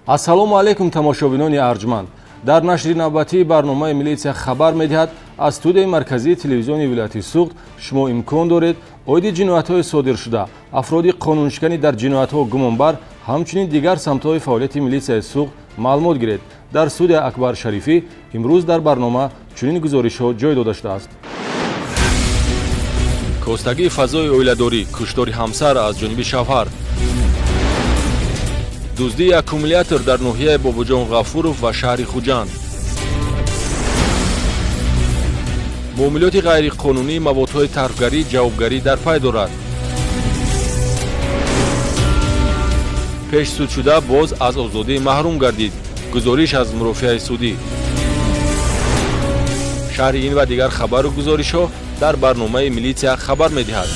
Ассалому алайкум, тамошобинони арҷманд. Дар нашри навбатии барномаи «Милитсия хабар медиҳад» аз студияи марказии телевизиони вилояти Суғд шумо имкон доред оиди ҷиноятҳои содиршуда, афроди қонуншиканӣ дар ҷиноятҳо гумонбар, ҳамчунин дигар самтҳои фаъолияти милитсияи Суғд маълумот гиред. Дар студия Акбар Шарифӣ. Имрӯз дар барнома чунин гузоришҳо ҷой дода шудааст: костагии фазои оиладорӣ, куштори ҳамсар аз ҷониби шавҳар, дуздии аккумулятор дар ноҳияи Бобоҷон Ғафуров ва шаҳри Хуҷанд, муомилоти ғайриқонунии маводҳои тарфгарӣ ҷавобгарӣ дар пай дорад, пешсудшуда боз аз озодӣ маҳрум гардид, гузориш аз мурофиаи судӣ. Шарҳи ин ва дигар хабару гузоришҳо дар барномаи «Милитсия хабар медиҳад».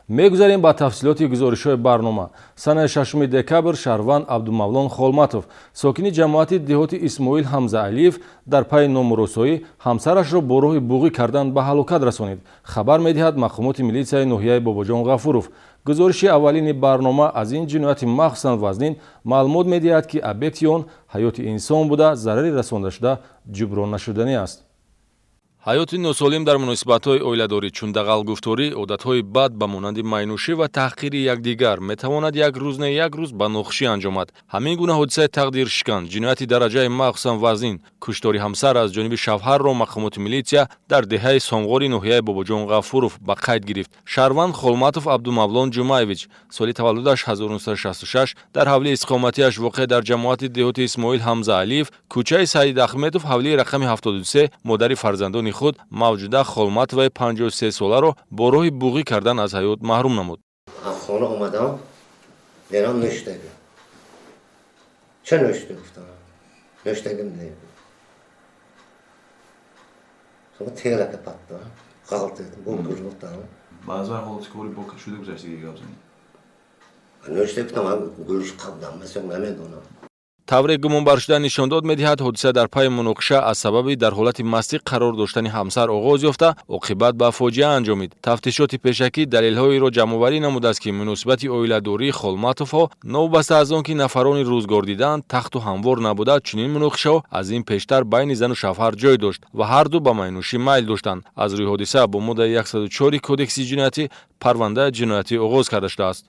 Мегузарем ба тафсилоти гузоришҳои барнома. Санаи 6 декабр шаҳрванд Абдумавлон Холматов, сокини ҷамоати деҳоти Исмоил Ҳамзаалиев, дар пайи номуросоӣ ҳамсарашро бо роҳи буғӣ кардан ба ҳалокат расонид, хабар медиҳад мақомоти милитсияи ноҳияи Бобоҷон Ғафуров. Гузориши аввалини барнома аз ин ҷинояти махсусан вазнин маълумот медиҳад, ки объекти он ҳаёти инсон буда, зарари расондашуда ҷуброннашуданӣ аст. Ҳаёти носолим дар муносибатҳои оиладорӣ, чун дағалгуфторӣ, одатҳои бад ба монанди майнӯшӣ ва таҳқири якдигар метавонад як рӯз не як рӯз ба нохушӣ анҷомад. Ҳамин гуна ҳодисаи тақдиршикан, ҷинояти дараҷаи махсусан вазнин, куштори ҳамсар аз ҷониби шавҳарро мақомоти милитсия дар деҳаи Сомғори ноҳияи Бобоҷон Ғафуров ба қайд гирифт. Шаҳрванд Холматов Абдумавлон Ҷумаевич, соли таваллудаш 1966, дар ҳавлии истиқоматиаш, воқеъ дар ҷамоати деҳоти Исмоил Ҳамзаалиев, кӯчаи Саид Ахмедов, ҳавлии рақами 73, модари фарзандони худ Мавҷуда Холматоваи 53 соларо бо роҳи буғӣ кардан аз ҳаёт маҳрум намуд. Аз хона омадам, берам нӯштагӣ. Ча нӯштӣ, гуфтам. Нӯштагим не. Телака патта, ғалтид, бо гурнутам. Баъзан ҳолати кори бо шуда гузаштагӣ гап занед. Нӯшта гуфтам, гӯш қабдам, масалан, намедонам. Тавре гумонбаршуда нишондод медиҳад, ҳодиса дар пайи муноқиша аз сабаби дар ҳолати мастӣ қарор доштани ҳамсар оғоз ёфта, оқибат ба фоҷиа анҷомид. Тафтишоти пешакӣ далелҳоеро ҷамъоварӣ намудааст, ки муносибати оиладории Холматовҳо, новобаста аз он ки нафарони рӯзгор дидаанд, тахту ҳамвор набуда, чунин муноқишаҳо аз ин пештар байни зану шавҳар ҷой дошт ва ҳарду ба майнӯшӣ майл доштанд. Аз рӯи ҳодиса бо моддаи 104 Кодекси ҷиноятӣ парвандаи ҷиноятӣ оғоз карда шудааст.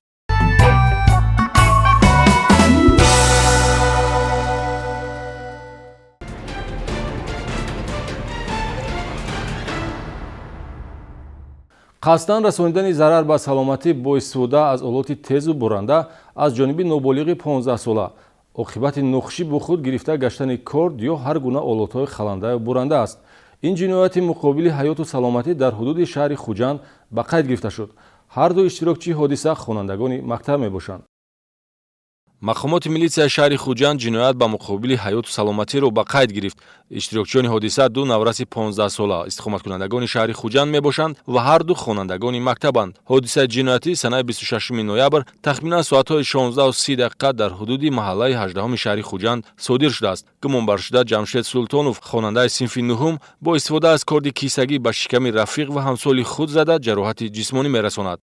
Қасдан расонидани зарар ба саломатӣ бо истифода аз олоти тезу буранда аз ҷониби ноболиғи 15сола оқибати нохушӣ бо худ гирифта гаштани корд ё ҳар гуна олотҳои халандаю буранда аст. Ин ҷинояти муқобили ҳаёту саломатӣ дар ҳудуди шаҳри Хуҷанд ба қайд гирифта шуд. Ҳарду иштирокчии ҳодиса хонандагони мактаб мебошанд. Мақомоти милитсияи шаҳри Хуҷанд ҷиноят ба муқобили ҳаёту саломатиро ба қайд гирифт. Иштирокчиёни ҳодиса ду навраси 15сола, истиқоматкунандагони шаҳри Хуҷанд мебошанд ва ҳарду хонандагони мактабанд. Ҳодисаи ҷиноятӣ санаи 26 ноябр тахминан соатҳои 16:30 дақиқа дар ҳудуди маҳаллаи 18 шаҳри Хуҷанд содир шудааст. Гумонбаршуда Ҷамшед Султонов, хонандаи синфи нуҳум, бо истифода аз корди кисагӣ ба шиками рафиқ ва ҳамсоли худ зада, ҷароҳати ҷисмонӣ мерасонад.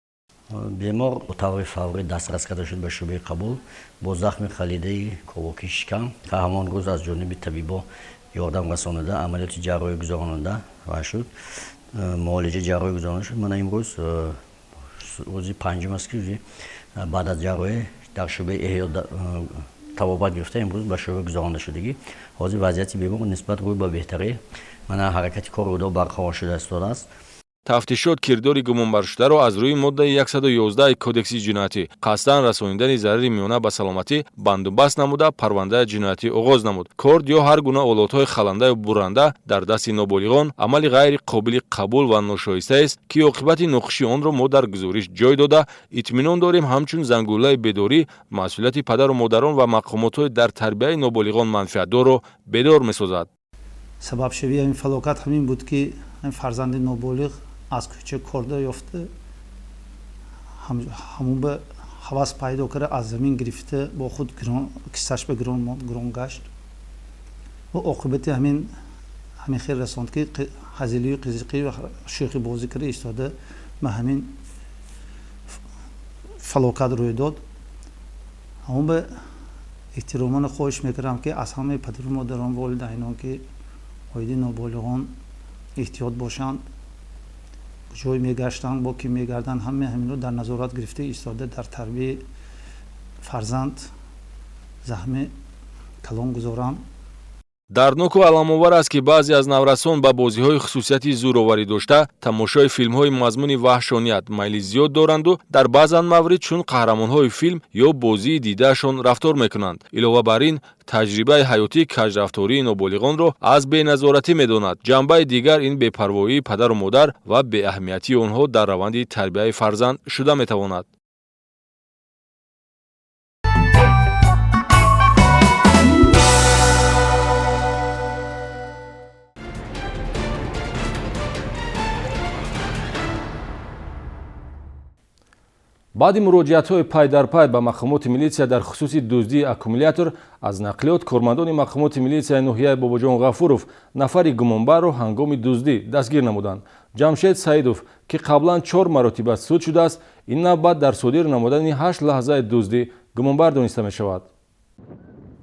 Бемор бо таври фаврӣ дастрас карда шуд ба шӯъбаи қабул бо захми халидаи ковокии шикам. Ҳамон рӯз аз ҷониби табибо ёрдам расонида, амалиёти ҷарроҳӣ гузаронида ва шуд, муолиҷаи ҷарроҳӣ гузаронида шуд. Мана имрӯз рӯзи панҷум аст, ки баъд аз ҷарроҳӣ дар шӯъбаи эҳё табобат гирифта, имрӯз ба шӯъба гузаронида шудагӣ. Ҳозир вазъияти бемор нисбат рӯй ба беҳтарӣ, мана ҳаракати кори ӯ барқарор шуда истодааст. Тафтишот кирдори гумонбаршударо аз рӯи моддаи 111 Кодекси ҷиноятӣ, қасдан расонидани зарари миёна ба саломатӣ, бандубаст намуда, парвандаи ҷиноятӣ оғоз намуд. Корд ё ҳар гуна олотҳои халандаю буранда дар дасти ноболиғон амали ғайри қобили қабул ва ношоистаест, ки оқибати нохуши онро мо дар гузориш ҷой дода, итминон дорем, ҳамчун зангулаи бедорӣ масъулияти падару модарон ва мақомотҳои дар тарбияи ноболиғон манфиатдорро бедор месозад. Сабабшавии ҳамин фалокат ҳамин буд, ки ҳамин фарзанди ноболиғ аз кӯча корда ёфта, ҳамун ба ҳавас пайдо карда, аз замин гирифта бо худ кисаш ба гирон гашт ва оқибати ҳамин ҳамин хел расонд, ки ҳазилию қизиқӣ ва шӯхӣ бозӣ карда истода ба ҳамин фалокат рӯй дод. Ҳамон ба эҳтиромона хоҳиш мекардам, ки аз ҳамаи падару модарон, волидайнон, ки оиди ноболиғон эҳтиёт бошанд, ҷой мегаштанд, бо ки мегарданд, ҳамаи ҳаминро дар назорат гирифта истода дар тарбияи фарзанд заҳми калон гузоранд. Дардноку аламовар аст, ки баъзе аз наврасон ба бозиҳои хусусияти зӯроварӣ дошта, тамошои филмҳои мазмуни ваҳшоният майли зиёд доранду дар баъзан маврид чун қаҳрамонҳои филм ё бозии дидаашон рафтор мекунанд. Илова бар ин, таҷрибаи ҳаётӣ каҷрафтории ноболиғонро аз беназоратӣ медонад. Ҷанбаи дигар ин бепарвоии падару модар ва беаҳамиятии онҳо дар раванди тарбияи фарзанд шуда метавонад. Баъди муроҷиатҳои пай дар пай ба мақомоти милитсия дар хусуси дуздии аккумулятор аз нақлиёт, кормандони мақомоти милитсияи ноҳияи Бобоҷон Ғафуров нафари гумонбарро ҳангоми дуздӣ дастгир намуданд. Ҷамшед Саидов, ки қаблан 4 маротиба суд шудааст, ин навбат дар содир намудани 8 лаҳзаи дуздӣ гумонбар дониста мешавад.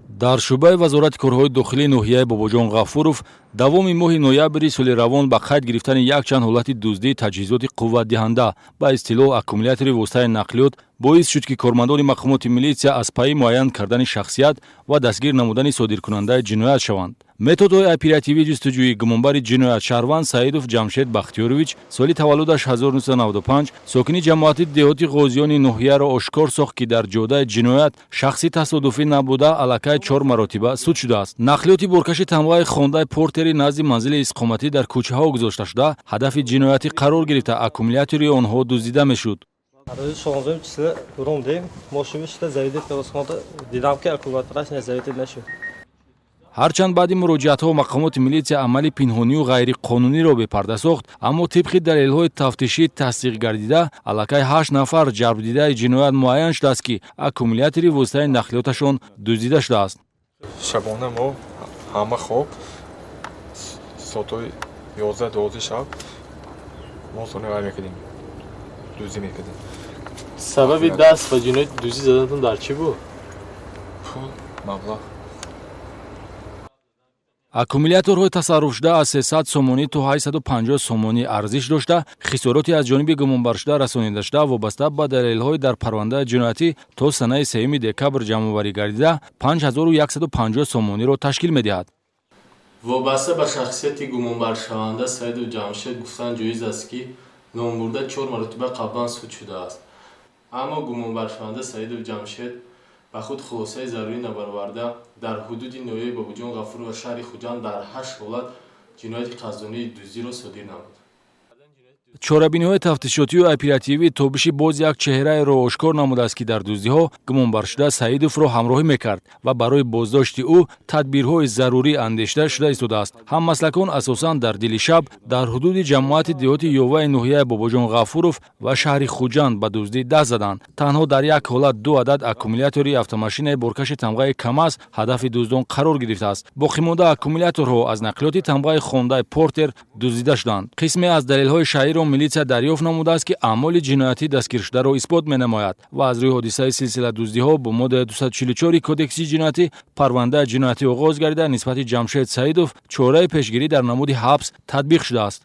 Дар шӯъбаи вазорати корҳои дохилии ноҳияи Бобоҷон Ғафуров давоми моҳи ноябри соли равон ба қайд гирифтани якчанд ҳолати дуздии таҷҳизоти қувватдиҳанда, ба истилоҳ аккумулятори воситаи нақлиёт, боис шуд, ки кормандони мақомоти милитсия аз пайи муайян кардани шахсият ва дастгир намудани содиркунандаи ҷиноят шаванд. Методҳои оперативии ҷустуҷӯӣ гумонбари ҷиноят шаҳрванд Саидов Ҷамшед Бахтиёрович, соли таваллудаш 1995, сокини ҷамоати деҳоти Ғозиёни ноҳияро ошкор сохт, ки дар ҷодаи ҷиноят шахси тасодуфӣ набуда, аллакай 4 маротиба суд шудааст. Нақлиёти боркаши тамғаи Хондаи Портери назди манзили истиқоматӣ дар кӯчаҳо гузошта шуда, ҳадафи ҷиноятӣ қарор гирифта, аккумулятори онҳо дуздида мешуд. Рӯзи 16 число буромдем, мошини шуда завидит кардам, дидам, ки аккумулятораш не завидит нашуд. Ҳарчанд баъди муроҷиатҳо мақомоти милитсия амали пинҳонию ғайриқонуниро бепарда сохт, аммо тибқи далелҳои тафтишӣ тасдиқ гардида, аллакай 8 нафар ҷалбдидаи ҷиноят муайян шудааст, ки аккумулятори воситаи нақлиёташон дуздида шудааст. Шабона мо ҳама хоб, соатҳои 11-12 шаб мо сони вай мекардем, дуздӣ мекардем. Сабаби даст ба ҷинояти дуздӣ заданатон дар чӣ буд? Пул, маблағ. Аккумуляторҳои тасарруфшуда аз 300 сомонӣ то 850 сомонӣ арзиш дошта, хисороти аз ҷониби гумонбаршуда расонидашуда вобаста ба далелҳои дар парвандаи ҷиноятӣ то санаи 3 декабр ҷамъоварӣ гардида 5150 сомониро ташкил медиҳад. Вобаста ба шахсияти гумонбаршаванда Саидов Ҷамшед гуфтан ҷоиз аст, ки номбурда 4 маротиба қаблан суд шудааст. Аммо гумонбаршаванда Саидов Ҷамшед ба худ хулосаи зарурӣ набароварда, дар ҳудуди ноҳияи Бобоҷон Ғафуров ва шаҳри Хуҷанд дар 8 ҳолат ҷинояти қасдонии дуздиро содир намуд. Чорабиниҳои тафтишотию оперативӣ тобиши боз як чеҳраеро ошкор намудааст, ки дар дуздиҳо гумонбаршуда Саидовро ҳамроҳӣ мекард ва барои боздошти ӯ тадбирҳои зарурӣ андешида шуда истодааст. Ҳаммаслакон асосан дар дили шаб дар ҳудуди ҷамоати деҳоти Ёваи ноҳияи Бобоҷон Ғафуров ва шаҳри Хуҷанд ба дуздӣ даст заданд. Танҳо дар як ҳолат 2 адад аккумулятори автомашинаи боркаши тамғаи КамАЗ ҳадафи дуздон қарор гирифтааст. Боқимонда аккумуляторҳо аз нақлиёти тамғаи Хондаи Портер дуздида шуданд. Қисме аз далелҳои шаҳиро милитсия дарёфт намудааст, ки аъмоли ҷиноятӣ дастгиршударо исбот менамояд ва аз рӯи ҳодисаи силсила дуздиҳо бо моддаи 244 кодекси ҷиноятӣ парвандаи ҷиноятӣ оғоз гардида, нисбати Ҷамшед Саидов чораи пешгирӣ дар намуди ҳабс татбиқ шудааст.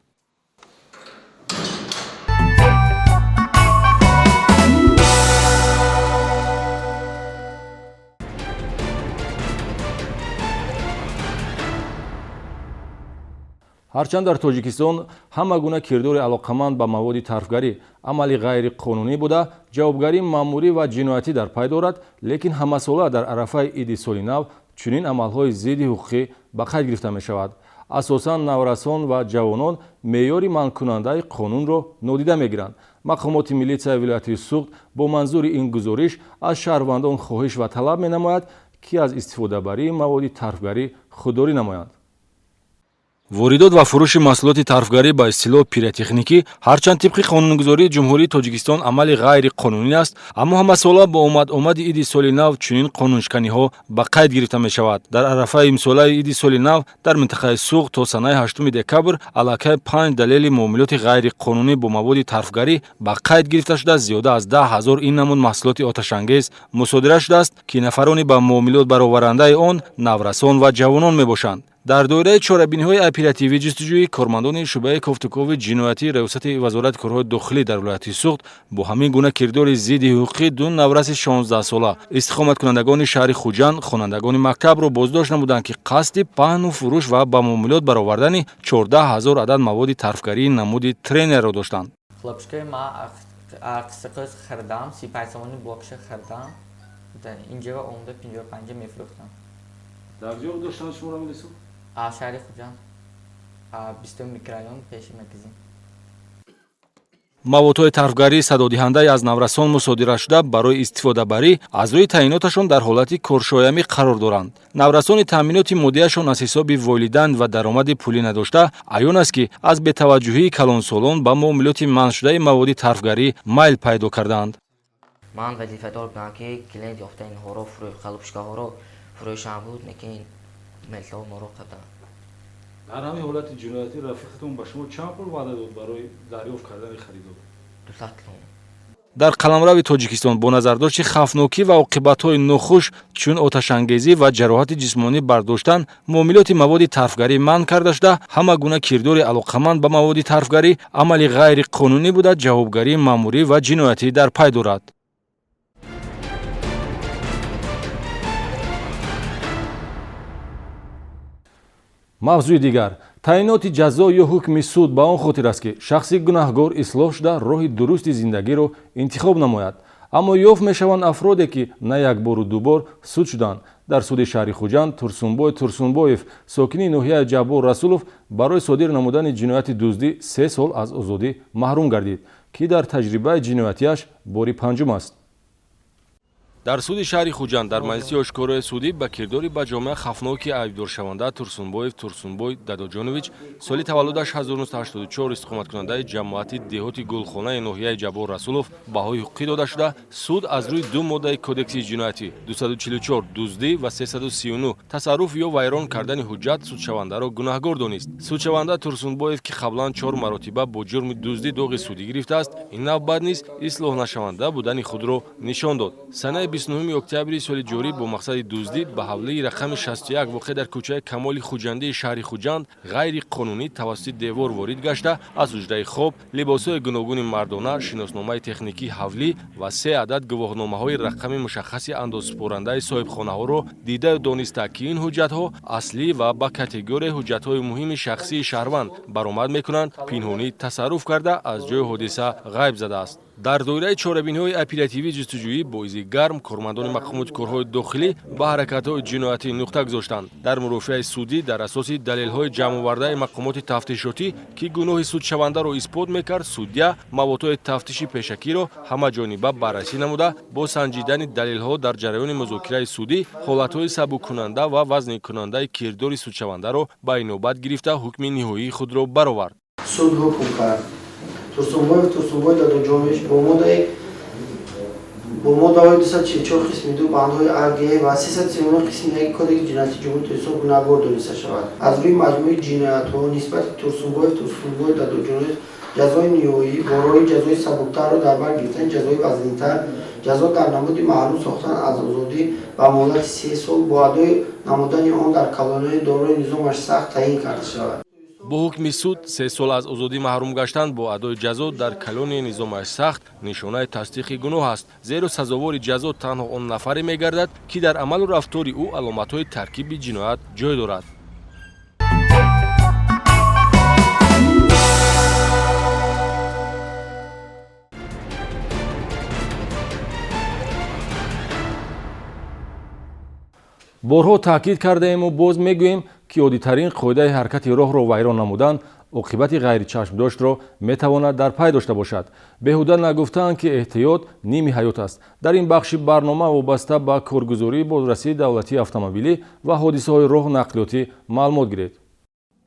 Ҳарчанд дар Тоҷикистон ҳама гуна кирдори алоқаманд ба маводи тарфгарӣ амали ғайриқонунӣ буда, ҷавобгарии маъмурӣ ва ҷиноятӣ дар пай дорад, лекин ҳамасола дар арафаи иди соли нав чунин амалҳои зидди ҳуқуқӣ ба қайд гирифта мешавад. Асосан наврасон ва ҷавонон меъёри манъкунандаи қонунро нодида мегиранд. Мақомоти милитсияи вилояти Суғд бо манзури ин гузориш аз шаҳрвандон хоҳиш ва талаб менамояд, ки аз истифодабарии маводи тарфгарӣ худдорӣ намоянд. Воридот ва фурӯши маҳсулоти тарфгарӣ ба истилоҳ пиротехникӣ ҳарчанд тибқи қонунгузории Ҷумҳурии Тоҷикистон амали ғайриқонунӣ аст, аммо ҳамасола бо омад-омади иди соли нав чунин қонуншиканиҳо ба қайд гирифта мешавад. Дар арафаи имсолаи иди соли нав дар минтақаи Суғд то санаи 8 декабр аллакай 5 далели муомилоти ғайриқонунӣ бо маводи тарфгарӣ ба қайд гирифта шуда, зиёда аз 10 ҳазор ин намуд маҳсулоти оташангез мусодира шудааст, ки нафарони ба муомилот бароварандаи он наврасон ва ҷавонон мебошанд. Дар доираи чорабиниҳои оперативӣ ҷустуҷӯӣ кормандони шӯъбаи кофтукови ҷиноятӣ Раёсати Вазорати корҳои дохилӣ дар вилояти Суғд бо ҳамин гуна кирдори зидди ҳуқуқӣ ду навраси 16сола истиқоматкунандагони шаҳри Хуҷанд, хонандагони мактабро боздошт намуданд, ки қасди паҳну фурӯш ва ба муомилот баровардани 14 ҳазор адад маводи тарфгарии намуди тренерро доштанд. Хлопушкаи ма қиссақиз хардам, 35 сомони блокша хардам, инҷо омада 55 мефурӯхтам. Дар ҷо доштанд шуморо милисо? Шаҳри Хуҷанд, 20 микрорайон, пеши магазин. Маводҳои тарфгарии садодиҳандаи аз наврасон мусодира шуда барои истифодабарӣ аз рӯи таъиноташон дар ҳолати коршоямӣ қарор доранд. Наврасони таъминоти моддияшон аз ҳисоби волидайн ва даромади пулӣ надошта, аён аст, ки аз бетаваҷҷӯҳии калонсолон ба муомилоти манъшудаи маводи тарфгарӣ майл пайдо кардаанд. Ман вазифадор будам, ки клиент ёфта инҳоро қалубшкаҳоро фурӯшам буд, лекин мелтаҳо моро қабданд. Дар ҳамин ҳолати ҷиноятӣ рафиқатон ба шумо чанд пул ваъда дод барои дарёфт кардани харидор? 200 сом. Дар қаламрави Тоҷикистон бо назардошти хавфнокӣ ва оқибатҳои нохуш чун оташангезӣ ва ҷароҳати ҷисмонӣ бардоштан, муомилоти маводи тарфгарӣ манъ карда шуда, ҳама гуна кирдори алоқаманд ба маводи тарфгарӣ амали ғайриқонунӣ буда, ҷавобгарии маъмурӣ ва ҷиноятӣ дар пай дорад. Мавзӯи дигар. Таъиноти ҷазо ё ҳукми суд ба он хотир аст, ки шахси гунаҳгор ислоҳ шуда роҳи дурусти зиндагиро интихоб намояд. Аммо ёфт мешаванд афроде, ки на як бору дубор суд шуданд. Дар суди шаҳри Хуҷанд Турсунбой Турсунбоев, сокини ноҳияи Ҷаббор Расулов, барои содир намудани ҷинояти дуздӣ 3 сол аз озодӣ маҳрум гардид, ки дар таҷрибаи ҷиноятиаш бори панҷум аст. Дар суди шаҳри Хуҷанд дар маҷлиси ошкорои судӣ ба кирдори ба ҷомеа хавфноки айбдоршаванда Турсунбоев Турсунбой Дадоҷонович, соли таваллудаш 1984, истиқоматкунандаи ҷамоати деҳоти Гулхонаи ноҳияи Ҷаббор Расулов баҳои ҳуқуқӣ дода шуда, суд аз рӯи ду моддаи Кодекси ҷиноятӣ 244 дуздӣ ва 339 тасарруф ё вайрон кардани ҳуҷҷат судшавандаро гунаҳгор донист. Судшаванда Турсунбоев, ки қаблан 4 маротиба бо ҷурми дуздӣ доғи судӣ гирифтааст, ин навбат низ ислоҳнашаванда будани худро нишон дод. Санаи 29 октябри соли ҷорӣ бо мақсади дуздӣ ба ҳавлии рақами 61 воқеъ дар кӯчаи Камоли Хуҷандии шаҳри Хуҷанд ғайриқонунӣ тавассути девор ворид гашта, аз ҳуҷраи хоб либосҳои гуногуни мардона, шиносномаи техникии ҳавлӣ ва 3 адад гувоҳномаҳои рақами мушаххаси андозсупорандаи соҳибхонаҳоро дидаю дониста, ки ин ҳуҷҷатҳо аслӣ ва ба категорияи ҳуҷҷатҳои муҳими шахсии шаҳрванд баромад мекунанд, пинҳонӣ тасарруф карда аз ҷои ҳодиса ғайб задааст. Дар доираи чорабиниҳои оперативӣ ҷустуҷӯӣ бо изи гарм кормандони мақомоти корҳои дохилӣ ба ҳаракатҳои ҷиноятӣ нуқта гузоштанд. Дар мурофиаи судӣ дар асоси далелҳои ҷамъовардаи мақомоти тафтишотӣ, ки гуноҳи судшавандаро исбот мекард, судя маводҳои тафтиши пешакиро ҳамаҷониба баррасӣ намуда, бо санҷидани далелҳо дар ҷараёни музокираи судӣ ҳолатҳои сабуккунанда ва вазникунандаи кирдори судшавандаро ба инобат гирифта ҳукми ниҳоии худро баровард. Суд ҳукм кард Турсунбоев Турсунбой Дадоҷонович бо моддаҳои 244 қисми 2 бандҳои А, Г ва 339 қисми 1 Кодекси ҷиноятии Ҷумҳурии Тоҷикистон гунаҳгор дониста шавад. Аз рӯи маҷмӯи ҷиноятҳо нисбати Турсунбоев Турсунбой Дадоҷонович ҷазои ниҳоӣ бо роҳи ҷазои сабуктарро дар бар гирифтани ҷазои вазнинтар, ҷазо дар намуди маҳрум сохтан аз озодӣ ба муҳлати 3 сол бо адои намудани он дар колонияи дорои низомаш сахт таъин карда шавад. Бо ҳукми суд 3 сол аз озодӣ маҳрум гаштан бо адои ҷазо дар колонияи низомаш сахт нишонаи тасдиқи гуноҳ аст, зеро сазовори ҷазо танҳо он нафаре мегардад, ки дар амалу рафтори ӯ аломатҳои таркиби ҷиноят ҷой дорад. Борҳо таъкид кардаему боз мегӯем, ки оддитарин қоидаи ҳаракати роҳро вайрон намудан оқибати ғайричашмдоштро метавонад дар пай дошта бошад. Беҳуда нагуфтаанд, ки эҳтиёт ними ҳаёт аст. Дар ин бахши барнома вобаста ба коргузории бозрасии давлатии автомобилӣ ва ҳодисаҳои роҳ нақлиётӣ маълумот гиред.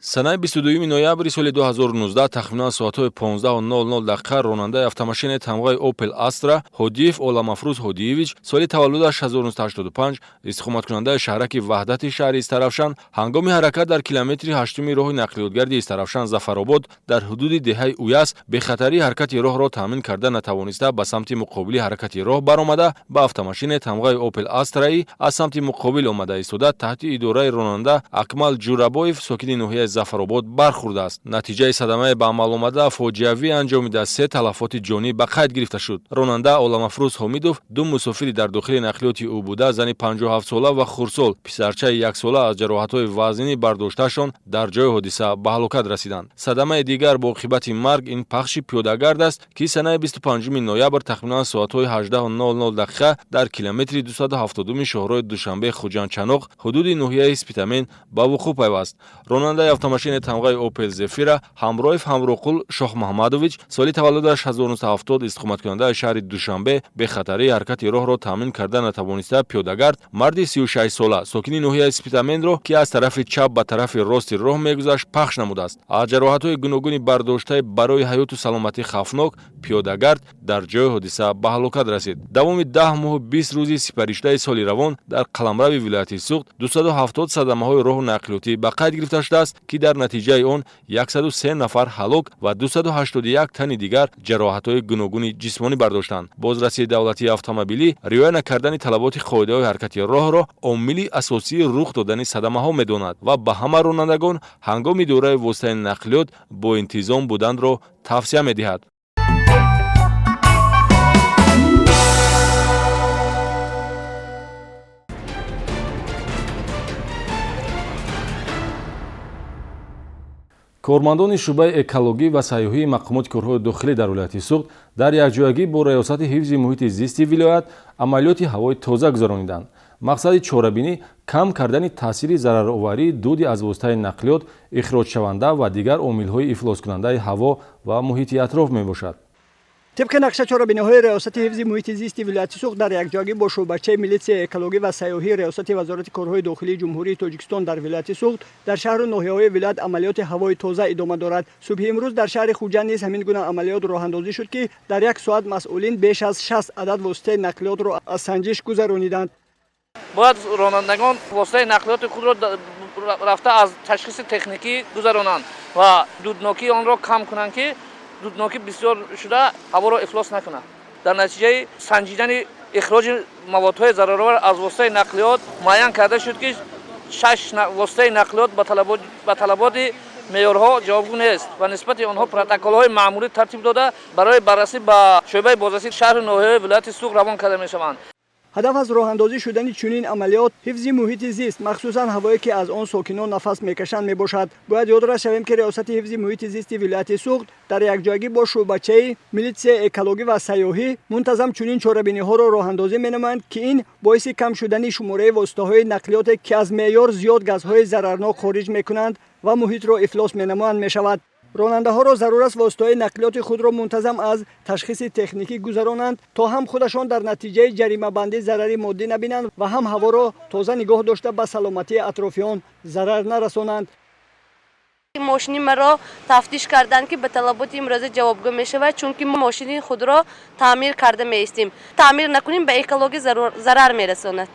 Санаи 22 ноябри соли 2019 тахминан соатҳои 15:00 дақиқа ронандаи автомашинаи тамғаи Opel Astra Ҳодиев Оламафрӯз Ҳодиевич, соли таваллудаш 1985, истиқоматкунандаи шаҳраки Ваҳдати шаҳри Истаравшан, ҳангоми ҳаракат дар километри ҳаштуми роҳи нақлиётгарди Истаравшан Зафаробод дар ҳудуди деҳаи Уяс бехатарии ҳаракати роҳро таъмин карда натавониста, ба самти муқобили ҳаракати роҳ баромада, ба автомашинаи тамғаи Opel Astra аз самти муқобил омада истода таҳти идораи ронанда Акмал Ҷурабоев, сокини ноҳияи Зафаробод, бархӯрдааст. Натиҷаи садамаи ба амал омада фоҷиавӣ анҷомида, се талафоти ҷонӣ ба қайд гирифта шуд. Ронанда Оламафрӯз Ҳомидов, ду мусофири дар дохили нақлиёти ӯ буда, зани 57сола ва хурдсол писарчаи яксола, аз ҷароҳатҳои вазнини бардоштаашон дар ҷои ҳодиса ба ҳалокат расиданд. Садамаи дигар бо оқибати марг ин пахши пиёдагард аст, ки санаи 25 ноябр тахминан соатҳои 18:00 дақиқа дар километри 270 шоҳрои Душанбе Хуҷанд-Чаноқ ҳудуди ноҳияи Спитамен ба вуқӯъ пайваст. Ронандаи автомашинаи тамғаи Opel Zafira Ҳамроев Ҳамроқул Шоҳмаҳмадович, соли таваллудаш 1970, истиқоматкунандаи шаҳри Душанбе, бехатарии ҳаракати роҳро таъмин карда натавониста, пиёдагард марди 36сола, сокини ноҳияи Спитаменро, ки аз тарафи чап ба тарафи рости роҳ мегузашт, пахш намудааст. Аз ҷароҳатҳои гуногуни бардоштаи барои ҳаёту саломатӣ хавфнок пиёдагард дар ҷои ҳодиса ба ҳалокат расид. Давоми 10 моҳу 20 рӯзи сипаришудаи соли равон дар қаламрави вилояти Суғд 270 садамаҳои роҳу нақлиётӣ ба қайд гирифта шудааст, ки дар натиҷаи он 103 нафар ҳалок ва 281 тани дигар ҷароҳатҳои гуногуни ҷисмонӣ бардоштанд. Бозрасии давлатии автомобилӣ риоя накардани талаботи қоидаҳои ҳаракати роҳро омили асосии рух додани садамаҳо медонад ва ба ҳама ронандагон ҳангоми идораи воситаи нақлиёт бо интизом буданро тавсия медиҳад. Кормандони шӯъбаи экологӣ ва сайёҳии мақомоти корҳои дохилӣ дар вилояти Суғд дар якҷоягӣ бо раёсати ҳифзи муҳити зисти вилоят амалиёти ҳавои тоза гузарониданд. Мақсади чорабинӣ кам кардани таъсири зарароварии дуди аз воситаи нақлиёт ихроҷшаванда ва дигар омилҳои ифлоскунандаи ҳаво ва муҳити атроф мебошад. Тибқи нақша чорабиниҳои раёсати ҳифзи муҳити зисти вилояти Суғд дар якҷоягӣ бо шӯъбачаи милитсияи экологӣ ва сайёҳии раёсати вазорати корҳои дохилии Ҷумҳурии Тоҷикистон дар вилояти Суғд дар шаҳру ноҳияҳои вилоят амалиёти ҳавои тоза идома дорад. Субҳи имрӯз дар шаҳри Хуҷанд низ ҳамин гуна амалиёт роҳандозӣ шуд, ки дар як соат масъулин беш аз 60 адад воситаи нақлиётро аз санҷиш гузарониданд. Бояд ронандагон воситаи нақлиёти худро рафта аз ташхиси техникӣ гузаронанд ва дуднокии онро кам кунанд, ки дуднокӣ бисёр шуда ҳаворо ифлос накунад. Дар натиҷаи санҷидани ихроҷи маводҳои зараровар аз воситаи нақлиёт муайян карда шуд, ки 6 воситаи нақлиёт ба талаботи меъёрҳо ҷавобгӯ нест ва нисбати онҳо протоколҳои маъмурӣ тартиб дода барои баррасӣ ба шӯъбаи бозрасии шаҳру ноҳияҳои вилояти Суғд равон карда мешаванд. Ҳадаф аз роҳандозӣ шудани чунин амалиёт ҳифзи муҳити зист, махсусан ҳавое ки аз он сокинон нафас мекашанд, мебошад. Бояд ёдрас шавем, ки раёсати ҳифзи муҳити зисти вилояти Суғд дар якҷоягӣ бо шӯъбачаи милитсияи экологӣ ва сайёҳӣ мунтазам чунин чорабиниҳоро роҳандозӣ менамоянд, ки ин боиси кам шудани шумораи воситаҳои нақлиёте, ки аз меъёр зиёд газҳои зарарнок хориҷ мекунанд ва муҳитро ифлос менамоянд, мешавад. Ронандаҳоро зарур аст воситаҳои нақлиёти худро мунтазам аз ташхиси техникӣ гузаронанд, то ҳам худашон дар натиҷаи ҷаримабандӣ зарари моддӣ набинанд ва ҳам ҳаворо тоза нигоҳ дошта ба саломатии атрофиён зарар нарасонанд. Мошини маро тафтиш карданд, ки ба талаботи имрӯза ҷавобгӯ мешавад, чунки мо мошини худро таъмир карда меистем. Таъмир накунем, ба экология зарар мерасонад.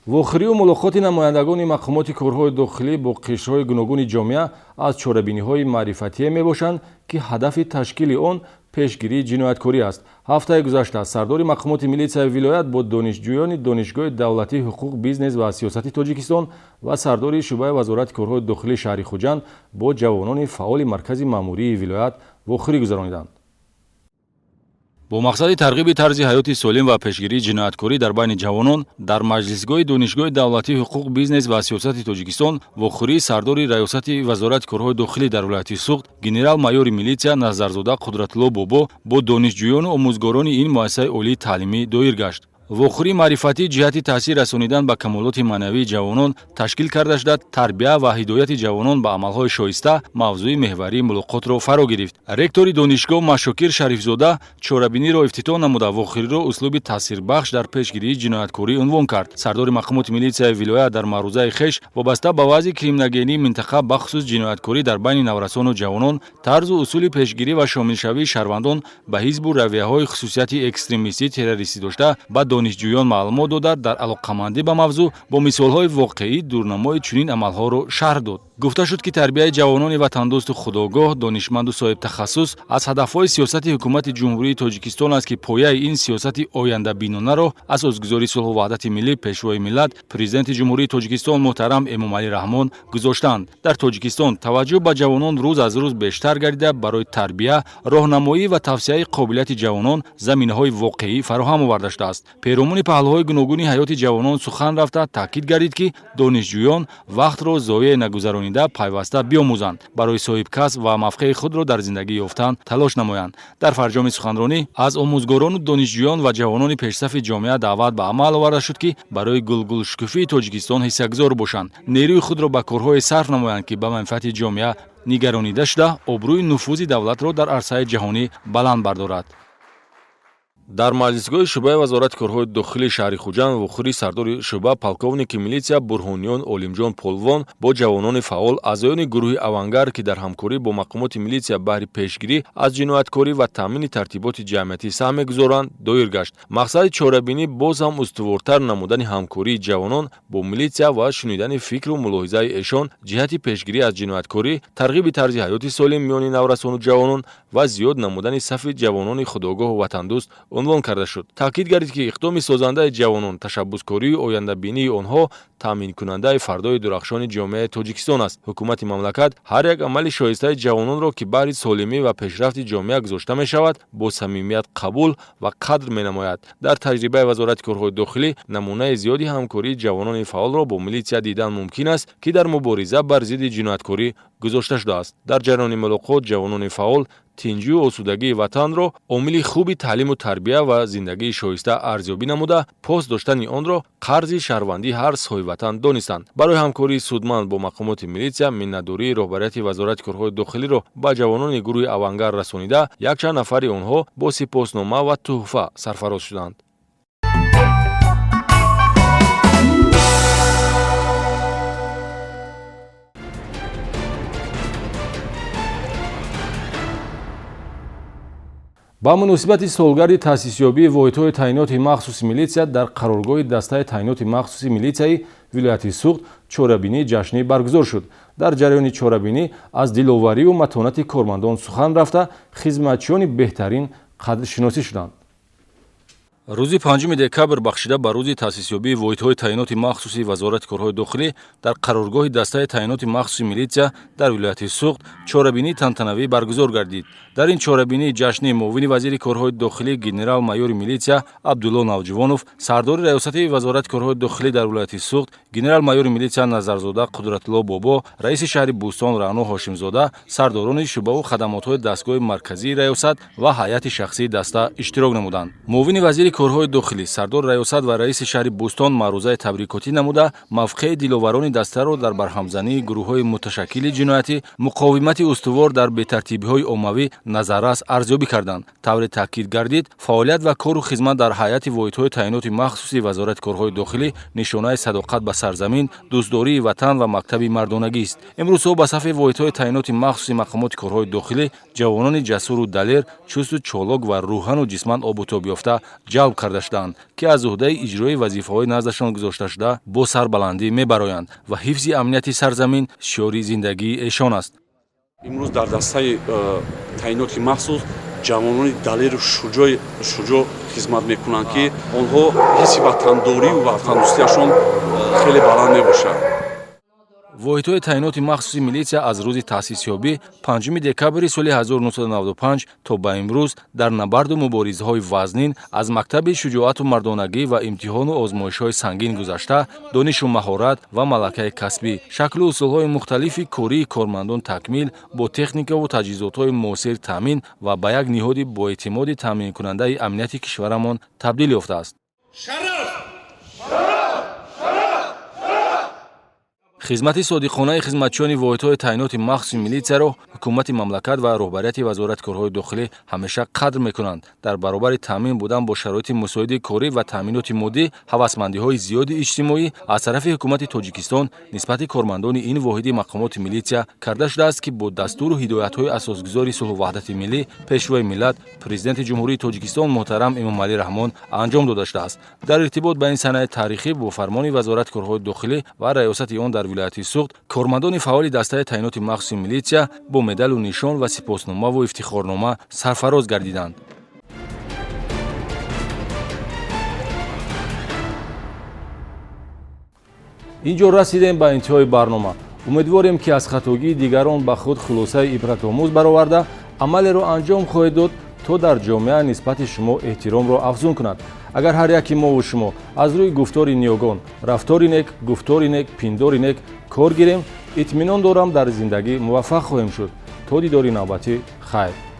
Вохӯрию мулоқоти намояндагони мақомоти корҳои дохилӣ бо қишрҳои гуногуни ҷомеа аз чорабиниҳои маърифатие мебошанд, ки ҳадафи ташкили он пешгирии ҷинояткорӣ аст. Ҳафтаи гузашта сардори мақомоти милитсияи вилоят бо донишҷӯёни Донишгоҳи давлатии ҳуқуқ, бизнес ва сиёсати Тоҷикистон ва сардори шӯъбаи вазорати корҳои дохилии шаҳри Хуҷанд бо ҷавонони фаъоли маркази маъмурии вилоят вохӯрӣ гузарониданд. Бо мақсади тарғиби тарзи ҳаёти солим ва пешгирии ҷинояткорӣ дар байни ҷавонон дар маҷлисгоҳи Донишгоҳи давлатии ҳуқуқ, бизнес ва сиёсати Тоҷикистон вохӯрии сардори раёсати вазорати корҳои дохилӣ дар вилояти Суғд генерал-майори милитсия Назарзода Қудратулло Бобо бо донишҷӯёну омӯзгорони ин муассисаи олии таълимӣ доир гашт. Вохӯрии маърифатӣ ҷиҳати таъсир расонидан ба камолоти маънавии ҷавонон ташкил карда шуда, тарбия ва ҳидояти ҷавонон ба амалҳои шоиста мавзӯи меҳварии мулоқотро фаро гирифт. Ректори донишгоҳ Машокир Шарифзода чорабиниро ифтитоҳ намуда, вохӯриро услуби таъсирбахш дар пешгирии ҷинояткорӣ унвон кард. Сардори мақомоти милитсияи вилоят дар маърузаи хеш вобаста ба вазъи криминогении минтақа, бахусус ҷинояткорӣ дар байни наврасону ҷавонон, тарзу усули пешгирӣ ва шомилшавии шаҳрвандон ба ҳизбу равияҳои хусусияти экстремистӣ террористӣ дошта ба донишҷӯён маълумот дода, дар алоқамандӣ ба мавзӯъ бо мисолҳои воқеӣ дурнамои чунин амалҳоро шарҳ дод. Гуфта шуд, ки тарбияи ҷавонони ватандӯсту худогоҳ, донишманду соҳибтахассус аз ҳадафҳои сиёсати ҳукумати Ҷумҳурии Тоҷикистон аст, ки пояи ин сиёсати ояндабинонаро асосгузори сулҳу ваҳдати миллӣ, Пешвои миллат, Президенти Ҷумҳурии Тоҷикистон муҳтарам Эмомалӣ Раҳмон гузоштаанд. Дар Тоҷикистон таваҷҷӯҳ ба ҷавонон рӯз аз рӯз бештар гардида, барои тарбия, роҳнамоӣ ва тавсияи қобилияти ҷавонон заминаҳои воқеӣ фароҳам оварда шудааст. Перомуни паҳлӯҳои гуногуни ҳаёти ҷавонон сухан рафта, таъкид гардид, ки донишҷӯён вақтро зоеъ нагузаронида пайваста биомӯзанд, барои соҳибкасб ва мавқеи худро дар зиндагӣ ёфтан талош намоянд. Дар фарҷоми суханронӣ аз омӯзгорону донишҷӯён ва ҷавонони пешсафи ҷомеа даъват ба амал оварда шуд, ки барои гулгулшукуфии Тоҷикистон ҳиссагузор бошанд, нерӯи худро ба корҳое сарф намоянд, ки ба манфиати ҷомеа нигаронида шуда, обрӯи нуфузи давлатро дар арсаи ҷаҳонӣ баланд бардорад. Дар маҷлисгоҳи шӯъбаи вазорати корҳои дохилии шаҳри Хуҷанд вохӯрии сардори шӯъба полковники милитсия Бурҳониён Олимҷон Полвон бо ҷавонони фаъол, аъзоёни гурӯҳи «Авангард», ки дар ҳамкорӣ бо мақомоти милитсия баҳри пешгирӣ аз ҷинояткорӣ ва таъмини тартиботи ҷамъиятӣ саҳм мегузоранд, доир гашт. Мақсади чорабинӣ боз ҳам устувортар намудани ҳамкории ҷавонон бо милитсия ва шунидани фикру мулоҳизаи эшон ҷиҳати пешгирӣ аз ҷинояткорӣ, тарғиби тарзи ҳаёти солим миёни наврасону ҷавонон ва зиёд намудани сафи ҷавонони худогоҳу ватандӯст унвон карда шуд. Таъкид гардид, ки иқдоми созандаи ҷавонон, ташаббускорию ояндабинии онҳо таъминкунандаи фардои дурахшони ҷомеаи Тоҷикистон аст. Ҳукумати мамлакат ҳар як амали шоистаи ҷавононро, ки баҳри солимӣ ва пешрафти ҷомеа гузошта мешавад, бо самимият қабул ва қадр менамояд. Дар таҷрибаи вазорати корҳои дохилӣ намунаи зиёди ҳамкории ҷавонони фаъолро бо милитсия дидан мумкин аст, ки дар мубориза бар зидди ҷинояткорӣ гузошта шудааст. Дар ҷараёни мулоқот ҷавонони фаъол тинҷию осудагии ватанро омили хуби таълиму тарбия ва зиндагии шоиста арзёбӣ намуда, пос доштани онро қарзи шаҳрвандии ҳар соҳибватан донистанд. Барои ҳамкории судманд бо мақомоти милитсия миннатдории роҳбарияти вазорати корҳои дохилиро ба ҷавонони гурӯҳи «Авангард» расонида, якчанд нафари онҳо бо сипоснома ва тӯҳфа сарфароз шуданд. Ба муносибати солгарди таъсисёбии воҳидҳои таъиноти махсуси милитсия дар қароргоҳи дастаи таъиноти махсуси милитсияи вилояти Суғд чорабинии ҷашнӣ баргузор шуд. Дар ҷараёни чорабинӣ аз диловарию матонати кормандон сухан рафта, хизматчиёни беҳтарин қадршиносӣ шуданд. Рӯзи 5 декабр бахшида ба рӯзи таъсисёбии воҳидҳои таъиноти махсуси вазорати корҳои дохилӣ дар қароргоҳи дастаи таъиноти махсуси милитсия дар вилояти Суғд чорабинии тантанавӣ баргузор гардид. Дар ин чорабинии ҷашнӣ муовини вазири корҳои дохилӣ генерал-майори милитсия Абдулло Навҷувонов, сардори раёсати вазорати корҳои дохилӣ дар вилояти Суғд генерал-майори милитсия Назарзода Қудратулло Бобо, раиси шаҳри Бӯстон Раъно Ҳошимзода, сардорони шӯъбаву хадамотҳои дастгоҳи марказии раёсат ва ҳайати шахсии даста иштирок намуданд. Муовини вазири корҳои дохилӣ, сардор раёсат ва раиси шаҳри Бӯстон маърузаи табрикотӣ намуда, мавқеи диловарони дастаро дар барҳамзании гурӯҳҳои муташаккили ҷиноятӣ, муқовимати устувор дар бетартибиҳои оммавӣ назаррас арзёбӣ карданд. Тавре таъкид гардид, фаъолият ва кору хизмат дар ҳайати воҳидҳои таъиноти махсуси вазорати корҳои дохилӣ нишонаи садоқат ба сарзамин, дӯстдории ватан ва мактаби мардонагист. Имрӯзҳо ба сафи воҳидҳои таъиноти махсуси мақомоти корҳои дохилӣ ҷавонони ҷасуру далер, чусту чолок ва рӯҳану ҷисман обутоб ёфта ҷалб карда шудаанд, ки аз уҳдаи иҷрои вазифаҳои наздашон гузошташуда бо сарбаландӣ мебароянд ва ҳифзи амнияти сарзамин шиори зиндагии эшон аст. Имрӯз дар дастаи таъиноти махсус ҷавонони далеру шуҷоъ хизмат мекунанд, ки онҳо ҳисси ватандорию ватандӯстиашон хеле баланд мебошад. Воҳидҳои таъиноти махсуси милитсия аз рӯзи таъсисёбӣ 5 декабри соли 1995 то ба имрӯз дар набарду муборизаҳои вазнин аз мактаби шуҷоату мардонагӣ ва имтиҳону озмоишҳои сангин гузашта, донишу маҳорат ва малакаи касбӣ, шаклу усулҳои мухталифи кории кормандон такмил, бо техникаву таҷҳизотҳои муосир таъмин ва ба як ниҳоди боэътимоди таъминкунандаи амнияти кишварамон табдил ёфтааст. Шараф! Шараф! Шараф! Хизмати содиқонаи хизматчиёни воҳидҳои таъиноти махсуси милитсияро ҳукумати мамлакат ва роҳбарияти Вазорати корҳои дохилӣ ҳамеша қадр мекунанд. Дар баробари таъмин будан бо шароити мусоиди корӣ ва таъминоти моддӣ, ҳавасмандиҳои зиёди иҷтимоӣ аз тарафи ҳукумати Тоҷикистон нисбати кормандони ин воҳиди мақомоти милитсия карда шудааст, ки бо дастуру ҳидоятҳои асосгузори сулҳу ваҳдати миллӣ, Пешвои миллат, Президенти Ҷумҳурии Тоҷикистон муҳтарам Эмомалӣ Раҳмон анҷом дода шудааст. Дар иртибот ба ин санаи таърихӣ бо фармони Вазорати корҳои дохилӣ ва раёсати он дар вилояти Суғд кормандони фаъоли дастаи таъиноти махсуси милитсия бо медалу нишон ва сипосномаву ифтихорнома сарфароз гардиданд. Ин ҷо расидем ба интиҳои барнома. Умедворем, ки аз хатогии дигарон ба худ хулосаи ибратомӯз бароварда, амалеро анҷом хоҳед дод, то дар ҷомеа нисбати шумо эҳтиромро афзун кунад. Агар ҳар яки мову шумо аз рӯи гуфтори ниёгон рафтори нек, гуфтори нек, пиндори нек кор гирем, итминон дорам, дар зиндагӣ муваффақ хоҳем шуд. То дидори навбатӣ, хайр.